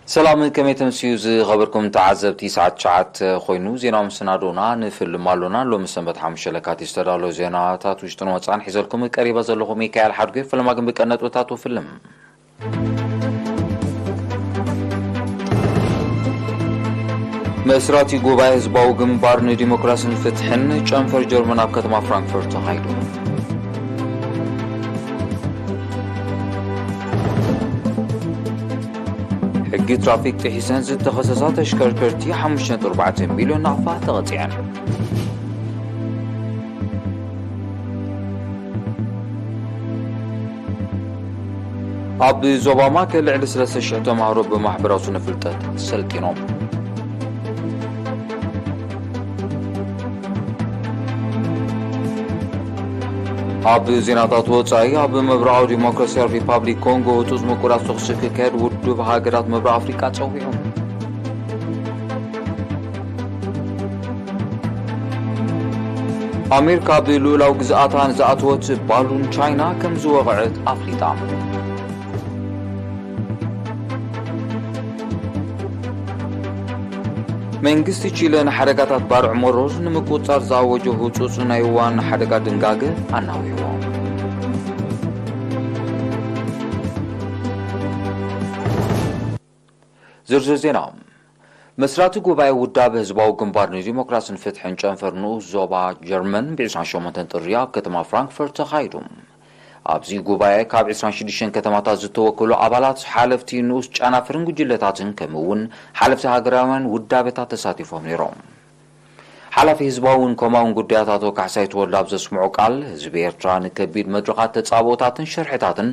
ሰላም፣ ከመይ ተምስዩ ዝኸበርኩም ተዓዘብቲ? ሰዓት ትሽዓተ ኮይኑ ዜናዊ መሰናዶና ንፍልም ኣሎና። ሎሚ ሰንበት ሓሙሽተ ለካቲት ዝተዳለዉ ዜናታት ውሽጥን ወጻእን ሒዘልኩም ቀሪበ ዘለኹ ሚካኤል ሓድጉ። ፈለማ ግን ብቀን ነጥብታት ወፍልም። መስራቲ ጉባኤ ህዝባዊ ግንባር ንዲሞክራስን ፍትሕን ጨንፈር ጀርመን ኣብ ከተማ ፍራንክፈርት ተኻይዱ። ሕጊ ትራፊክ ጥሒሰን ዝተኸሰሳ ተሽከርከርቲ ሓሙሽተ ነጥቢ ኣርባዕተ ሚልዮን ናቕፋ ተቐጺዐን። ኣብ ዞባ ማእከል ልዕሊ ሰለስተ ሽሕ ተማሃሮ ብማሕበራዊ ስነ ፍልጠት ሰልጢኖም። ኣብ ዜናታት ወጻኢ፣ ኣብ ምብራቓዊ ዲሞክራሲያዊ ሪፓብሊክ ኮንጎ ህጹጽ ምቁራጽ ተኹሲ ክካየድ ውድብ ሃገራት ምብራቕ ኣፍሪቃ ጸዊዑ። ኣሜሪካ ብልኡላዊ ግዝኣታ ንዝኣተወት ባሉን ቻይና ከም ዝወቕዐት ኣፍሊጣ። መንግስቲ ቺለ ንሓደጋታት ባርዕ ሞሮዝ ንምቁጽጻር ዝኣወጆ ህጹጽ ናይ እዋን ሓደጋ ድንጋገ ኣናዊሕዎ። ዝርዝር ዜና። መስራቲ ጉባኤ ውዳበ ህዝባዊ ግንባር ንዲሞክራስን ፍትሕን ጨንፈር ንኡስ ዞባ ጀርመን ብ ዕስራን ሸሞንተን ጥሪ ኣብ ከተማ ፍራንክፈርት ተኻይዱ። ኣብዚ ጉባኤ ካብ ዕስራን ሽዱሽተን ከተማታት ዝተወከሉ ኣባላት፣ ሓለፍቲ ንኡስ ጨናፍርን ጉጅለታትን፣ ከምኡ እውን ሓለፍቲ ሃገራውያን ውዳበታት ተሳቲፎም ነይሮም። ሓላፊ ህዝባውን ኮማውን ጉዳያት ኣቶ ካሕሳይ ተወልደ ኣብ ዘስምዖ ቃል፣ ህዝቢ ኤርትራ ንከቢድ መድረኻት ተጻብኦታትን ሸርሕታትን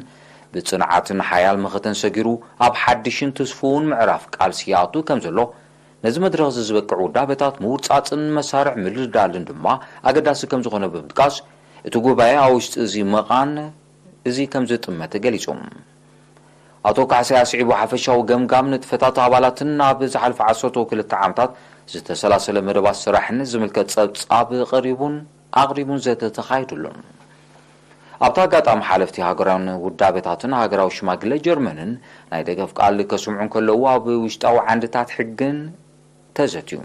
ብጽንዓትን ሓያል መኸተን ሰጊሩ ኣብ ሓድሽን ትስፉውን ምዕራፍ ቃልሲ ይኣቱ ከም ዘሎ፣ ነዚ መድረኽ እዚ ዝበቅዕ ውዳበታት ምውርጻጽን መሳርዕ ምድልዳልን ድማ ኣገዳሲ ከም ዝኾነ ብምጥቃስ፣ እቲ ጉባኤ ኣብ ውሽጢ እዚ መቓን እዚ ከም ዝጥመተ ገሊጹ። ኣቶ ካሕሳይ ኣስዒቡ፣ ሓፈሻዊ ገምጋም ንጥፈታት ኣባላትን ኣብ ዝሓለፈ ዓሰርተ ክልተ ዓመታት ዝተሰላሰለ መደባት ስራሕን ዝምልከት ጸብጻብ ቀሪቡን ኣቕሪቡን ዘተ ተኻይዱሉን። ኣብቲ ኣጋጣሚ፣ ሓለፍቲ ሃገራውያን ውዳበታትን ሃገራዊ ሽማግለ ጀርመንን ናይ ደገፍ ቃል ከስምዑ እንከለዉ፣ ኣብ ውሽጣዊ ዓንድታት ሕግን ተዘትዩ።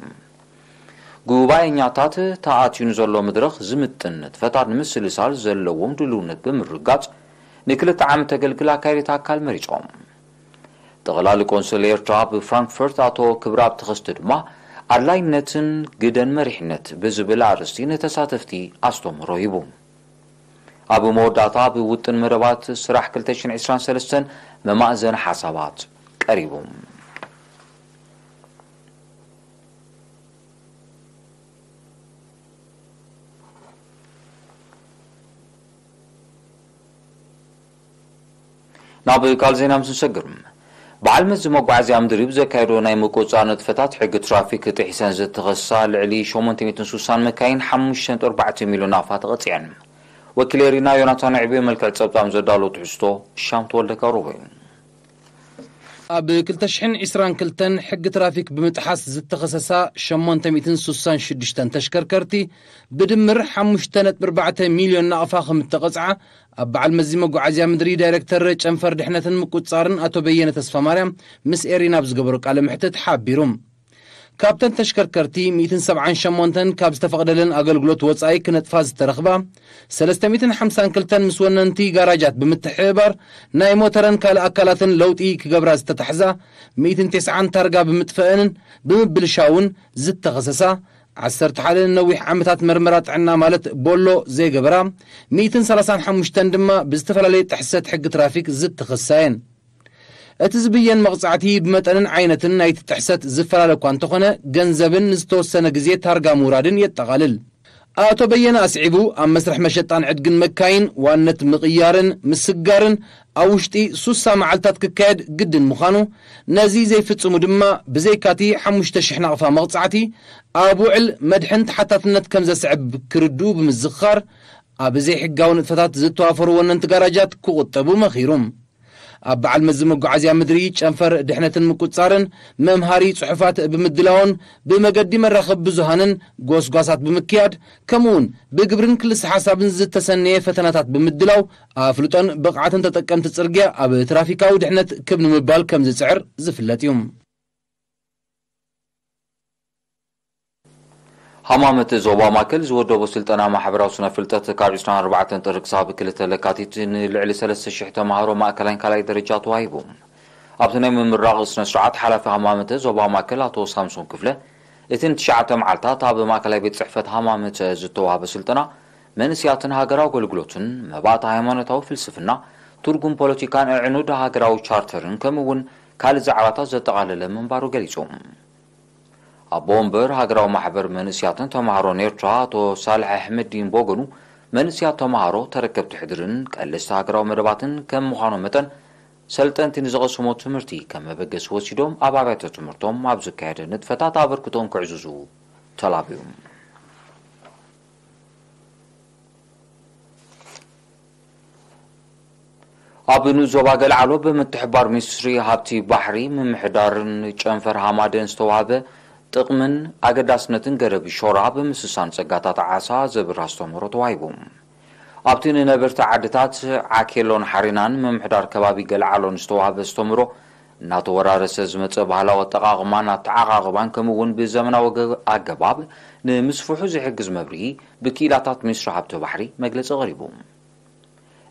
ጉባኤኛታት ተኣትዩ ንዘሎ መድረኽ ዝምጥን ንጥፈታት ንምስልሳል ዘለዎም ድልውነት ብምርጋጽ፣ ንክልተ ዓመት ተገልግል ኣካየዲት ኣካል መሪጾም። ጠቕላሊ ቆንስል ኤርትራ ኣብ ፍራንክፈርት ኣቶ ክብረኣብ ተኸስተ ድማ፣ ኣድላይነትን ግደን መሪሕነት ብዝብል ኣርእስቲ ንተሳተፍቲ ኣስተምህሮ ሂቡ። ኣብ መወዳእታ፣ ኣብ ውጥን መደባት ስራሕ ክልተ ሽሕን ዕስራን ሰለስተን መማእዘኒ ሓሳባት ቀሪቡ። ናብ ካልእ ዜና ምስ ንሰግር፣ በዓል መዚ መጓዓዝያ ምድሪ ብዘካየዶ ናይ ምቁጽጻር ንጥፈታት፣ ሕጊ ትራፊክ ጥሒሰን ዝተኸሳ ልዕሊ ሸሞንተ ሚእትን ስሳን መካይን ሓሙሽተ ነጥቢ ኣርባዕተ ሚልዮን ናቕፋ ተቐጺዐን። ወኪል ኤሪና ዮናታን ዕቤ መልክዕ ጸብጻብ ዘዳሎ ትሕዝቶ ሻም ተወልደ ከቕርቦ እዩ። ኣብ ክልተ ሽሕን ዕስራን ክልተን ሕጊ ትራፊክ ብምጥሓስ ዝተኸሰሳ ሸሞንተ ሚእትን ስሳን ሽዱሽተን ተሽከርከርቲ ብድምር ሓሙሽተ ነጥቢ ኣርባዕተ ሚልዮን ናቕፋ ከም እተቐጽዓ፣ ኣብ በዓል መዚ መጓዓዝያ ምድሪ ዳይሬክተር ጨንፈር ድሕነትን ምቁጽጻርን ኣቶ በየነ ተስፋ ማርያም ምስ ኤሪና ኣብ ዝገበሮ ቃለ መሕትት ሓቢሩ። ካብተን ተሽከርከርቲ፣ ሚእትን ሰብዓን ሸሞንተን ካብ ዝተፈቕደለን ኣገልግሎት ወጻኢ ክነጥፋ ዝተረኽባ፣ ሰለስተ ሚእትን ሓምሳን ክልተን ምስ ወነንቲ ጋራጃት ብምትሕብባር ናይ ሞተረን ካልእ ኣካላትን ለውጢ ክገብራ ዝተታሕዛ፣ ሚእትን ተስዓን ታርጋ ብምጥፈአንን ብምብልሻውን ዝተኸሰሳ፣ ዓሰርተ ሓደ ንነዊሕ ዓመታት መርመራ ጥዕና ማለት ቦሎ ዘይገበራ፣ ሚእትን ሰላሳን ሓሙሽተን ድማ ብዝተፈላለየ ጥሕሰት ሕጊ ትራፊክ ዝተኸሳ እየን። እቲ ዝብየን መቕጻዕቲ ብመጠንን ዓይነትን ናይቲ ጥሕሰት ዝፈላለ እኳ እንተኾነ፣ ገንዘብን ንዝተወሰነ ግዜ ታርጋ ምውራድን የጠቓልል። ኣቶ በየነ ኣስዒቡ፣ ኣብ መስርሕ መሸጣን ዕድግን መካይን ዋነት ምቕያርን ምስጋርን ኣብ ውሽጢ ሱሳ መዓልታት ክካየድ ግድን ምዃኑ፣ ነዚ ዘይፍጽሙ ድማ ብዘይካቲ ሓሙሽተ ሽሕ ናቕፋ መቕጻዕቲ ኣብ ውዕል መድሕን ተሓታትነት ከም ዘስዕብ ክርድኡ ብምዝኽኻር፣ ኣብ ዘይሕጋዊ ንጥፈታት ዝተዋፈሩ ወነንቲ ጋራጃት ክቑጠቡ መኺሩ። ኣብ በዓል መዚ መጓዓዝያ ምድሪ ጨንፈር ድሕነትን ምቁጽጻርን መምሃሪ ጽሑፋት ብምድላውን ብመገዲ መራኸቢ ብዙሃንን ጎስጓሳት ብምክያድ፣ ከምኡውን ብግብርን ክልስ ሓሳብን ዝተሰነየ ፈተናታት ብምድላው፣ ኣፍልጦን ብቕዓትን ተጠቀምቲ ጽርግያ ኣብ ትራፊካዊ ድሕነት ክብ ንምባል ከም ዝጽዕር ዝፍለጥ እዩ። ሃማመት ዞባ ማእከል ዝወደቦ ስልጠና ማሕበራዊ ስነ ፍልጠት ካብ ዕስራን ኣርባዕተን ጥሪ ክሳብ ክልተ ለካቲት ንልዕሊ ሰለስተ ሽሕ ተምሃሮ ማእከላይን ካልኣይ ደረጃ ተዋሂቡ። ኣብቲ ናይ ምምራቕ ስነ ስርዓት ሓላፊ ሃማመት ዞባ ማእከል ኣቶ ሳምሶን ክፍለ፣ እቲ ንትሽዓተ መዓልታት ኣብ ማእከላይ ቤት ጽሕፈት ሃማመት ዝተዋህበ ስልጠና መንእስያትን ሃገራዊ ኣገልግሎትን፣ መባእቲ ሃይማኖታዊ ፍልስፍና፣ ትርጉም ፖለቲካን ኣዕኑድ ሃገራዊ ቻርተርን ከምኡ እውን ካልእ ዛዕባታት ዘጠቓለለ ምንባሩ ገሊጹ። ኣቦ ወንበር ሃገራዊ ማሕበር መንእስያትን ተምሃሮን ኤርትራ ኣቶ ሳልሕ ኣሕመዲን ብወገኑ፣ መንእስያት ተምሃሮ ተረከብቲ ሕድርን ቀለስቲ ሃገራዊ መደባትን ከም ምዃኖም መጠን፣ ሰልጠንቲ ንዝቐሰሞ ትምህርቲ ከም መበገሲ ወሲዶም ኣብ ኣብያተ ትምህርቶም ኣብ ዝካየደ ንጥፈታት ኣበርክቶኦም ክዕዝዙ ተላብዩ። ኣብ ንኡስ ዞባ ገለዓሎ ብምትሕብባር ሚኒስትሪ ሃብቲ ባሕሪ፣ ምምሕዳርን ጨንፈር ሃማደን ዝተዋህበ ጥቕምን ኣገዳስነትን ገረብ ሾራ ብምስሳን ጸጋታት ዓሳ ዘብር ኣስተምህሮ ተዋሂቡ። ኣብቲ ንነበርቲ ዓድታት ዓኬሎን ሓሪናን ምምሕዳር ከባቢ ገለዓሎን ዝተዋህበ ኣስተምህሮ፣ እናተወራረሰ ዝመጸ ባህላዊ ኣጠቓቕማን ኣተዓቓቕባን ከምኡ እውን ብዘመናዊ ገ-፣ ኣገባብ ንምስፍሑ ዝሕግዝ መብርሂ ብክኢላታት ሚኒስትሪ ሃብቲ ባሕሪ መግለጺ ቀሪቡ።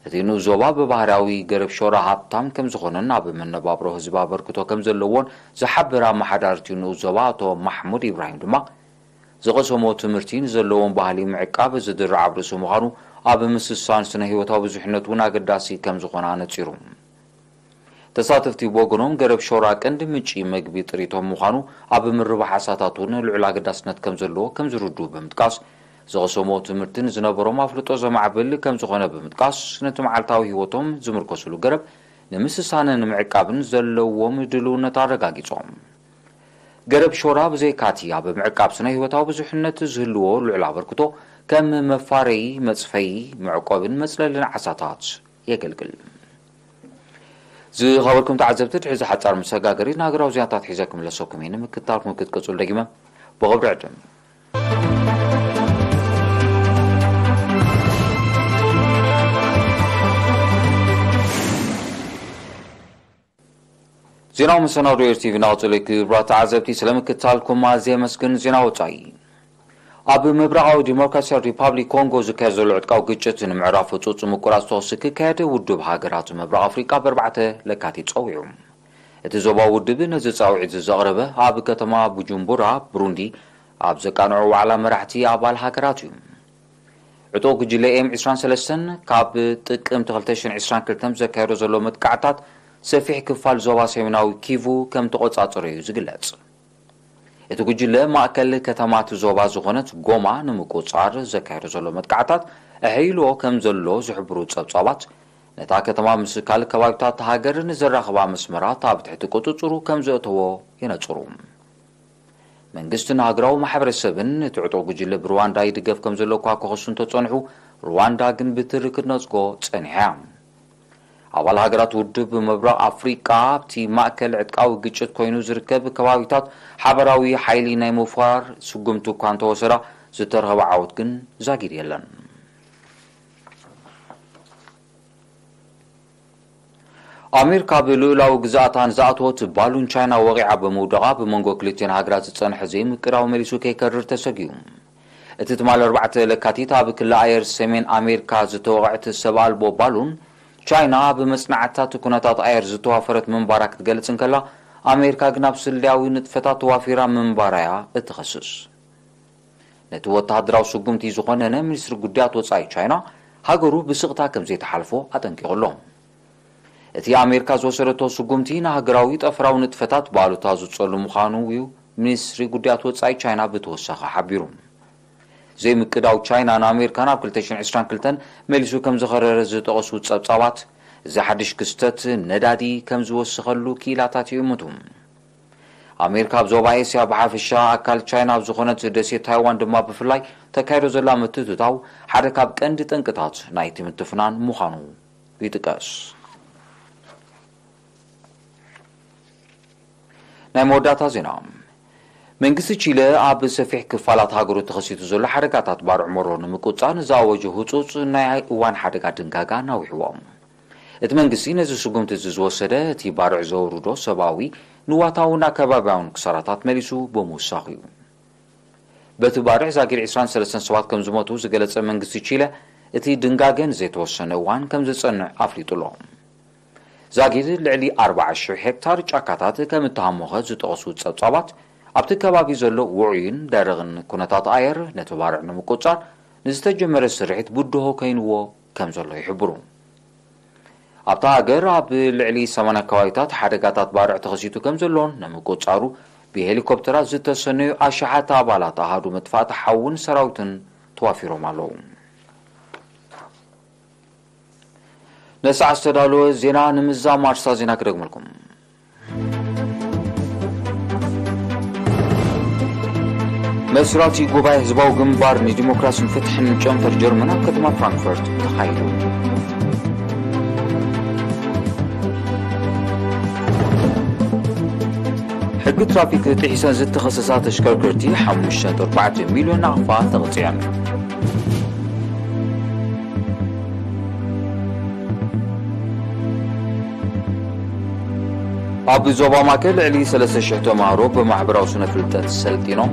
እቲ ንኡስ ዞባ ብባህርያዊ ገረብ ሾራ ሃብታም ከም ዝኾነን ኣብ መነባብሮ ህዝቢ ኣበርክቶ ከም ዘለዎን ዝሓበረ ኣመሓዳሪ እቲ ንኡስ ዞባ ኣቶ ማሕሙድ ኢብራሂም ድማ፣ ዝቐሰሞ ትምህርቲ ንዘለዎም ባህሊ ምዕቃብ ዝድርዕ ኣብ ርእሲ ምዃኑ፣ ኣብ ምስሳን ስነ ህይወታዊ ብዙሕነት እውን ኣገዳሲ ከም ዝኾነ ኣነጺሩ። ተሳተፍቲ ብወገኖም፣ ገረብ ሾራ ቀንዲ ምንጪ መግቢ ጥሪቶም ምዃኑ፣ ኣብ ምርባሕ ዓሳታት እውን ልዑል ኣገዳስነት ከም ዘለዎ ከም ዝርድኡ ብምጥቃስ፣ ዝቐሰሞ ትምህርቲ ንዝነበሮም ኣፍልጦ ዘማዕብል ከም ዝኾነ ብምጥቃስ፣ ነቲ መዓልታዊ ህይወቶም ዝምርኮስሉ ገረብ ንምስሳንን ንምዕቃብን ዘለዎም ድልውነት ኣረጋጊጾም። ገረብ ሾራ ብዘይካቲ ኣብ ምዕቃብ ስነ ህይወታዊ ብዙሕነት ዝህልዎ ልዑል ኣበርክቶ፣ ከም መፋረዪ፣ መጽፈዪ፣ መዕቆብን መጽለልን ዓሳታት የገልግል። ዝኸበርኩም ተዓዘብቲ፣ ድሕሪ እዚ ሓጻር መሰጋገሪ ንሃገራዊ ዜናታት ሒዘ ክምለሰኩም እየ። ንምክትታልኩም ክትቀጽሉ ደጊመ ብኽብሪ ዕድም። ዜናዊ መሰናዶ ኤር ቲቪ እናቐጸለ እዩ። ክቡራት ተዓዘብቲ፣ ስለምክትታልኩም ኣዝየ የመስግን። ዜና ወጻኢ። ኣብ ምብራቓዊ ዲሞክራሲያዊ ሪፓብሊክ ኮንጎ ዝካየድ ዘሎ ዕጥቃዊ ግጭት ንምዕራፍ ህጹጽ ምቁራጽ ተኹሲ ክካየድ ውድብ ሃገራት ምብራቕ ኣፍሪቃ ብ ኣርባዕተ ለካቲት ጸዊዑ። እቲ ዞባዊ ውድብ ነዚ ጻውዒት ዘቕረበ ኣብ ከተማ ቡጁምቡራ፣ ብሩንዲ፣ ኣብ ዘቃንዖ ዋዕላ መራሕቲ ኣባል ሃገራት እዩ። ዕጡቕ ጉጅለ ኤም ዕስራን ሰለስተን ካብ ጥቅምቲ ክልተ ሽሕን ዕስራን ክልተን ዘካየዶ ዘሎ መጥቃዕታት ሰፊሕ ክፋል ዞባ ሰሜናዊ ኪቩ ከም ተቖጻጸሮ እዩ ዝግለጽ። እቲ ጉጅለ ማእከል ከተማ እቲ ዞባ ዝኾነት ጎማ ንምቁጽጻር ዘካየዶ ዘሎ መጥቃዕታት ኣሐይልዎ ከም ዘሎ ዝሕብሩ ጸብጻባት፣ ነታ ከተማ ምስ ካልእ ከባቢታት ሃገር ንዘራኽባ መስመራት ኣብ ትሕቲ ቁጽጽሩ ከም ዘእተዎ የነጽሩ። መንግስትን ሃገራዊ ማሕበረሰብን እቲ ዕጡቕ ጉጅለ ብሩዋንዳ ይድገፍ ከም ዘሎ እኳ ክኸሱ እንተጸንሑ፣ ሩዋንዳ ግን ብትሪ ክትነጽጎ ጸኒሓ እያ። ኣባል ሃገራት ውድብ ምብራቕ ኣፍሪቃ ኣብቲ ማእከል ዕጥቃዊ ግጭት ኮይኑ ዝርከብ ከባቢታት ሓበራዊ ሓይሊ ናይ ምውፋር ስጉምቲ እኳ እንተወሰዳ፣ ዝተረኸበ ዓወት ግን ዛጊድ የለን። ኣሜሪካ ኣብ ልኡላዊ ግዝኣታ ንዝኣተወት ባሉን ቻይና ወቒዓ ብምውዳቓ፣ ብመንጎ ክልቲኤን ሃገራት ዝጸንሐ ዘይምቅራው መሊሱ ከይከርር ተሰጊኡ። እቲ ትማሊ ኣርባዕተ ለካቲት ኣብ ክሊ ኣየር ሰሜን ኣሜሪካ ዝተወቕዐት ሰብ ኣልቦ ባሉን፣ ቻይና ኣብ መጽናዕትታት ኩነታት ኣየር ዝተዋፈረት ምንባራ ክትገልጽ እንከላ፣ ኣሜሪካ ግን ኣብ ስለያዊ ንጥፈታት ተዋፊራ ምንባራ እያ እትኸስስ። ነቲ ወተሃደራዊ ስጉምቲ ዝኾነነ ሚኒስትሪ ጉዳያት ወጻኢ ቻይና፣ ሃገሩ ብስቕታ ከም ዘይተሓልፎ ኣጠንቂቑ ኣሎ። እቲ ኣሜሪካ ዝወሰደቶ ስጉምቲ ንሃገራዊ ጠፈራዊ ንጥፈታት ብኣሉታ ዝጸሉ ምዃኑ እዩ ሚኒስትሪ ጉዳያት ወጻኢ ቻይና ብተወሳኺ ሓቢሩ። ዘይምቅዳው ቻይና ንኣሜሪካ ናብ ክልተ ሽሕን ዕስራን ክልተን መሊሱ ከም ዘኸረረ ዝጠቐሱ ጸብጻባት፣ እዚ ሓድሽ ክስተት ነዳዲ ከም ዝወሰኸሉ ክኢላታት ይእምቱ። ኣሜሪካ ኣብ ዞባ ኤስያ ብሓፈሻ፣ ኣካል ቻይና ኣብ ዝኾነት ደሴት ታይዋን ድማ ብፍላይ ተካይዶ ዘላ ምትእትታው ሓደ ካብ ቀንዲ ጠንቅታት ናይቲ ምትፍናን ምዃኑ ይጥቀስ። ናይ መወዳእታ ዜና። መንግስቲ ቺለ ኣብ ሰፊሕ ክፋላት ሃገሩ ተኸሲቱ ዘሎ ሓደጋታት ባርዕ መሮ ንምቁጽጻር ንዝኣወጆ ህጹጽ ናይ እዋን ሓደጋ ድንጋጋ ናዊሕዎ። እቲ መንግስቲ ነዚ ስጉምቲ እዚ ዝወሰደ፣ እቲ ባርዕ ዘውርዶ ሰብኣዊ፣ ንዋታውን ኣከባብያውን ክሳራታት መሊሱ ብምውሳኹ እዩ። በቲ ባርዕ ዛጊድ ዕስራን ሰለስተን ሰባት ከም ዝሞቱ ዝገለጸ መንግስቲ ቺለ፣ እቲ ድንጋገ ንዘይተወሰነ እዋን ከም ዝጸንዕ ኣፍሊጡ ኣሎ። ዛጊድ ልዕሊ ኣርባዓ ሽሕ ሄክታር ጫካታት ከም እተሃሞኸ ዝጠቐሱ ጸብጻባት፣ ኣብቲ ከባቢ ዘሎ ውዑይን ደረቕን ኩነታት ኣየር ነቲ ባርዕ ንምቁጽጻር ንዝተጀመረ ስርሒት ብድሆ ኮይንዎ ከም ዘሎ ይሕብሩ። ኣብታ ሃገር ኣብ ልዕሊ ሰማንያ ከባቢታት ሓደጋታት ባርዕ ተኸሲቱ ከም ዘሎን ንምቁጽጻሩ ብሄሊኮፕተራት ዝተሰነዩ ኣሽሓት ኣባላት ኣሃዱ መጥፋእቲ ሓውን ሰራዊትን ተዋፊሮም ኣለዉ። ነሰዓት ዝተዳለወ ዜና ንምዛም ኣርእስታት ዜና ክደግመልኩም። መስራቲ ጉባኤ ህዝባዊ ግንባር ንዲሞክራስን ፍትሕን ጨንፈር ጀርመን ኣብ ከተማ ፍራንክፈርት ተኻይዱ። ሕጊ ትራፊክ ጥሒሰን ዝተኸሰሳ ተሽከርከርቲ ሓሙሽተ ነጥቢ ኣርባዕተ ሚልዮን ናቕፋ ተቐጺዐን። ኣብ ዞባ ማእከል ልዕሊ ሰለስተ ሽሕ ተምሃሮ ብማሕበራዊ ስነ ፍልጠት ሰልጢኖም።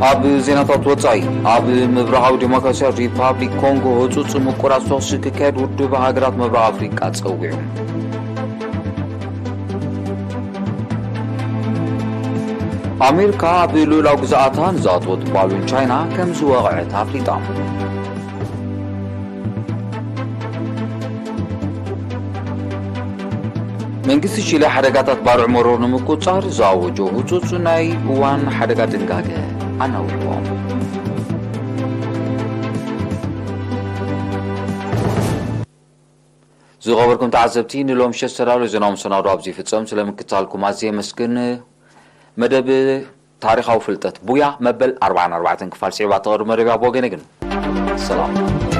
ኣብ ዜናታት ወጻኢ፣ ኣብ ምብራቓዊ ዲሞክራሲያዊ ሪፓብሊክ ኮንጎ ህጹጽ ምቁራጽ ተኹሲ ክካየድ ውድብ ሃገራት ምብራቕ ኣፍሪቃ ጸዊዑ። ኣሜሪካ ኣብ ልኡላዊ ግዝኣታ ንዝኣተወት ባሉን ቻይና ከም ዝወቕዐት ኣፍሊጣ። መንግስቲ ቺለ ሓደጋታት ባርዕ መሮር ንምቁጽጻር ዝኣወጆ ህጹጽ ናይ እዋን ሓደጋ ድንጋገ ኣናዊሕዎ። ዝኸበርኩም ተዓዘብቲ፣ ንሎም ሸስተ ዳሎ ዜናዊ መሰናዶ ኣብዚ ይፍጸም። ስለ ምክታልኩም ኣዝየ የመስግን። መደብ ታሪኻዊ ፍልጠት ቡያ መበል ኣርባዓን ኣርባዕተን ክፋል ስዒባ ተቐርብ መደብ እያ። ብወገነ ግን ሰላም።